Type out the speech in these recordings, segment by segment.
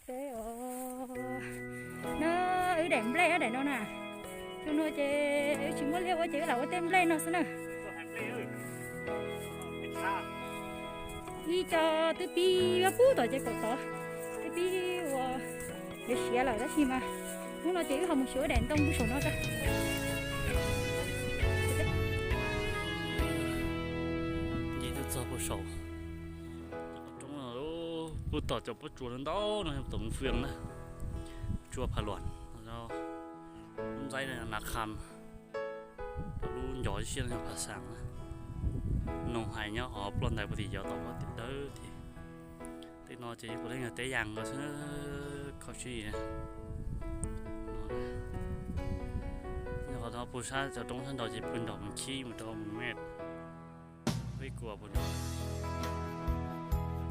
Peb os, no wb daim nplej daim no na. Tus no ces wb tsis muaj liaj ua ces wb lam ua tej nplej no xwb na. Ib co twb pib pub tom ces pom tod, twb pib ua siav lawm tab sis mas hnub no ces wb ho mus xyuas daim ntoo pub saum no tso. Ces twb txog pem saum roob no, pem tom cov pob tsuas ntau no yog tom Moos Feej na, tsuas Pha Luam, lub ntxaib no yog Nas Kham, lub ncov siab no yog Pha Xaam na. Noog hais nyob qhov ploj ntais puag tim cov tom pob tim dawb tim. Tej no ces puav leej yog teb yas nkaus xwb, kho siab. Nyob qhov no puag sab cov roob sab nraud ces puag nraum mus khib mus rau mus me, peb kua puag nraud.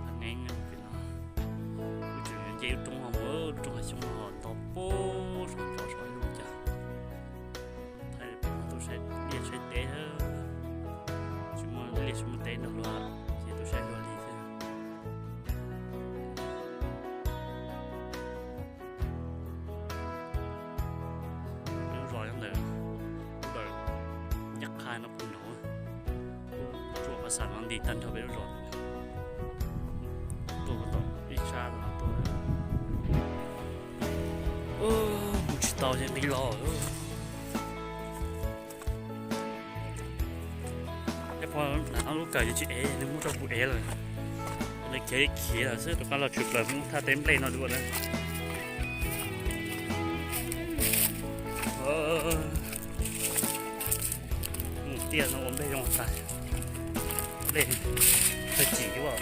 Qhov neeb no, wb tseem nce lub roob no mus, lub roob hav xyoob no ho nto puag saum nraud saum no cas. Thaij pem no tuaj saib liaj saib teb, tsis muaj liaj tsis muaj teb nrog luag, ces tuaj saib luag li xwb. Peb lub zos nyob ntawm, ntawm Nyab Qha no puag nraud, tsuas Pha Xaam no nti tag nrho peb lub zos. Tuaj tom ib sab no tuaj, mus tsis tau ces nqis los. Tej pog no lub kawm yuav tsis ev, nws muab rau kuv ev lawm. Nws khiav khiav lawm xwb, rov qab los tshwm plaws mus thaj teb nplej no dua na. Mus tiaj no ua nplej zoo tas, nplej thaj cim ua,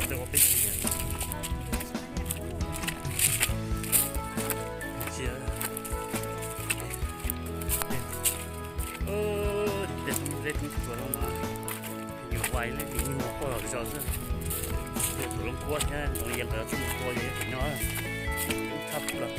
tej ua peb cim. Cia, tej roob zeb roob tsuas no mas nyuam vais li ib muag quaj zom zaws xwb. Tej tus loj kuab thiab ntoo yees nkawd txoj mus tua ces tim no, ub tshaj plaws.